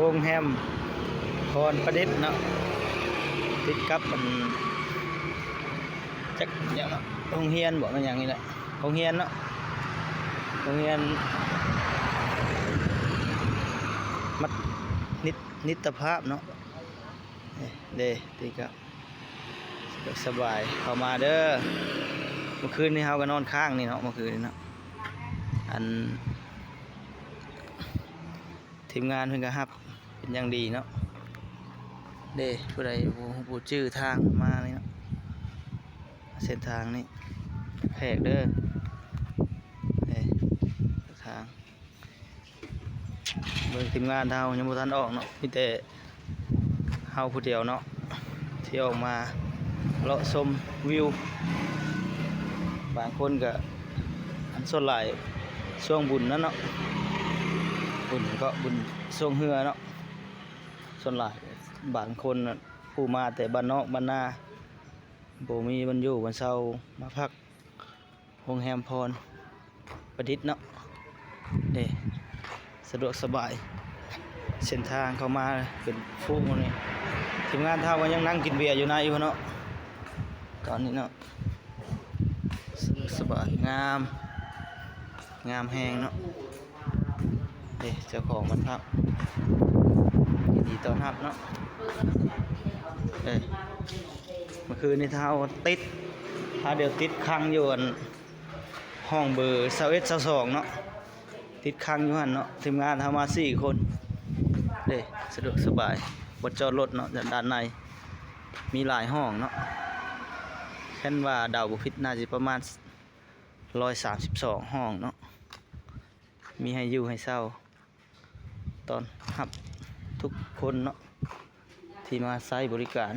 ໂຮງແຮມພອນປະດິດເນາະ ຕິດກັບອັນ ຈັກຫຍັງເນາະ ໂຮງຮຽນບໍ ແມ່ນຫຍັງນີ້ແຫຼະ ໂຮງຮຽນເນາະ ໂຮງຮຽນມັດ ມິດ ມິດຕະພາບເນາະ. ເດ້ ຕິດກັບ ສະດວກສະບາຍ ເຂົ້າມາເດີ. ເມື່ອຄືນນີ້ເຮົາກໍນອນຄ້າງນີ້ເນາະ ເມື່ອຄືນນີ້ເນາະ ອັນ ທີມງານເພິ່ນກໍຮັບເປັນຢ່າງດີເນາະ. ເດ້ ຜູ້ໃດບໍ່ຮູ້ຈື່ທາງມານີ້ເນາະ ເສັ້ນທາງນີ້ແຄບເດີ. ເດ້ ທາງ ເບິ່ງທີມງານເຮົາຍັງບໍ່ທັນອອກເນາະ ມີແຕ່ເຮົາຜູ້ດຽວເນາະ ທີ່ອອກມາເລາະຊົມວິວ. ບາງຄົນກໍ ອັນ ສ່ວນຫຼາຍຊ່ວງບຸນນັ້ນເນາະ ບຸນກໍບຸນຊ່ວງເຮືອເນາະ ສ່ວນຫຼາຍ ບາງຄົນນະ ຜູ້ມາແຕ່ບ້ານນອກບ້ານນາ ບໍ່ມີບ່ອນຢູ່ບ່ອນເຊົາ ມາພັກ ໂຮງແຮມພອນປະດິດເນາະ ເດ້ ສະດວກສະບາຍ ເສັ້ນທາງເຂົ້າມາເປັນຟູງນີ້. ທີມງານເຮົາກໍຍັງນັ່ງກິນເບຍຢູ່ໃນຢູ່ເນາະ ຕອນນີ້ເນາະ ສະດວກສະບາຍ ງາມ ງາມແຮງເນາະ. ເດ້ ເຈົ້າຂອງບ້ານພັກຍິນດີຕ້ອນຮັບເນາະ. ເອີ ເມື່ອຄືນນີ້ເຮົາຕິດ ພາດຽວຕິດຂັງຢູ່ ອັນ ຫ້ອງເບີຊາວເອັດ ຊາວສອງເນາະ ຕິດຂັງຢູ່ຫັ້ນເນາະ. ທີມງານເຮົາມາສີ່ຄົນ ເດ້ ສະດວກສະບາຍ ບ່ອນຈອດລົດເນາະ ດ້ານໃນມີຫຼາຍຫ້ອງເນາະ. ຄັນວ່າເດົາບໍ່ຜິດ ໜ້າຈະປະມານ ຮ້ອຍສາມສິບສອງຫ້ອງເນາະ ມີໃຫ້ຢູ່ໃຫ້ເຊົ່າ ຕ້ອນຮັບທຸກຄົນເນາະ ທີ່ມາໃຊ້ບໍລິການ.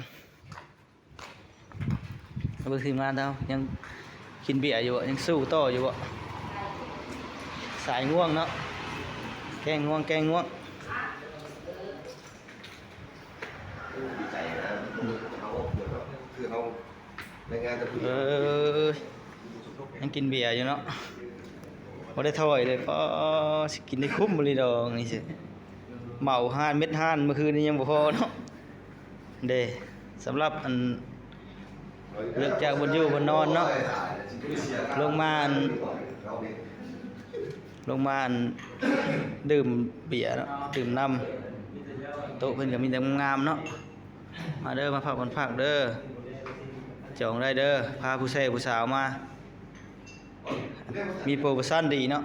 ເບິ່ງທີມງານເຮົາຍັງກິນເບຍຢູ່ບໍ່? ຍັງສູ້ຕໍ່ຢູ່ບໍ່? ສາຍງ່ວງເນາະ ແກ້ງ່ວງ ແກ້ງ່ວງ. ເອີ ຍັງກິນເບຍຢູ່ເນາະ ບໍ່ໄດ້ຖອຍເລີຍ. ປໍ ຊິກິນໄດ້ຄຸ້ມອີ່ຫຼີດອກນີ້ຊິ ເໝົາຮ້ານເມັດຮ້ານ ເມື່ອຄືນນີ້ຍັງບໍ່ພໍເນາະ. ເດ້ ສຳລັບ ອັນ ເລິກຈາກບ່ອນຢູ່ບ່ອນນອນເນາະ ລົງມາ ອັນ ລົງມາ ອັນ ດື່ມເບຍເນາະ ດື່ມນ້ຳ. ໂຕະເພິ່ນກໍມີແຕ່ງາມໆເນາະ. ມາເດີ ມາພັກ ມາພັກເດີ ຈອງໄດ້ເດີ ພາຜູ້ແຊຜູ້ສາວມາ. ມີໂປຣໂມຊັນດີເນາະ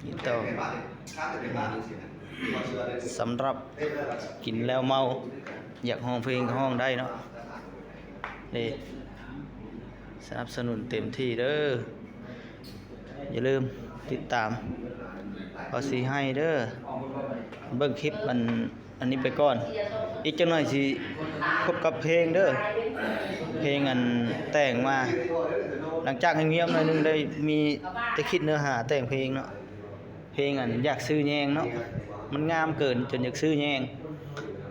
ຕິດຕໍ່. ສຳລັບກິນແລ້ວເມົາ ຢາກຮ້ອງເພງກໍຮ້ອງໄດ້ເນາະ. ເດ້ ສະໜັບສະໜູນເຕັມທີ່ເດີ. ຢ່າລືມຕິດຕາມ ເອົາສີໃຫ້ເດີ. ເບິ່ງຄລິບ ອັນ ອັນນີ້ໄປກ່ອນ ອີກຈັກໜ່ອຍຊິພົບກັບເພງເດີ ເພງ ອັນ ແຕ່ງມາ. ຫຼັງຈາກໃຫ້ງຽບໜ້ອຍໜຶ່ງ ໄດ້ມີແຕ່ຄິດເນື້ອຫາແຕ່ງເພງເນາະ. ເພງ ອັນ ຢາກຊື້ແຍງເນາະ ມັນງາມເກີນຈົນຢາກຊື້ແຍງ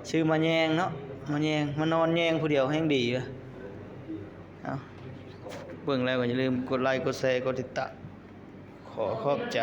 ຊື້ມາແຍງເນາະ ມາແຍງ ມານອນແຍງຜູ້ດຽວແຮ່ງດີ. ເອົາ ເບິ່ງແລ້ວກໍຢ່າລືມກົດໄລ ກົດແຊ ກົດຕິດຕາມ. ຂໍຂອບໃຈ.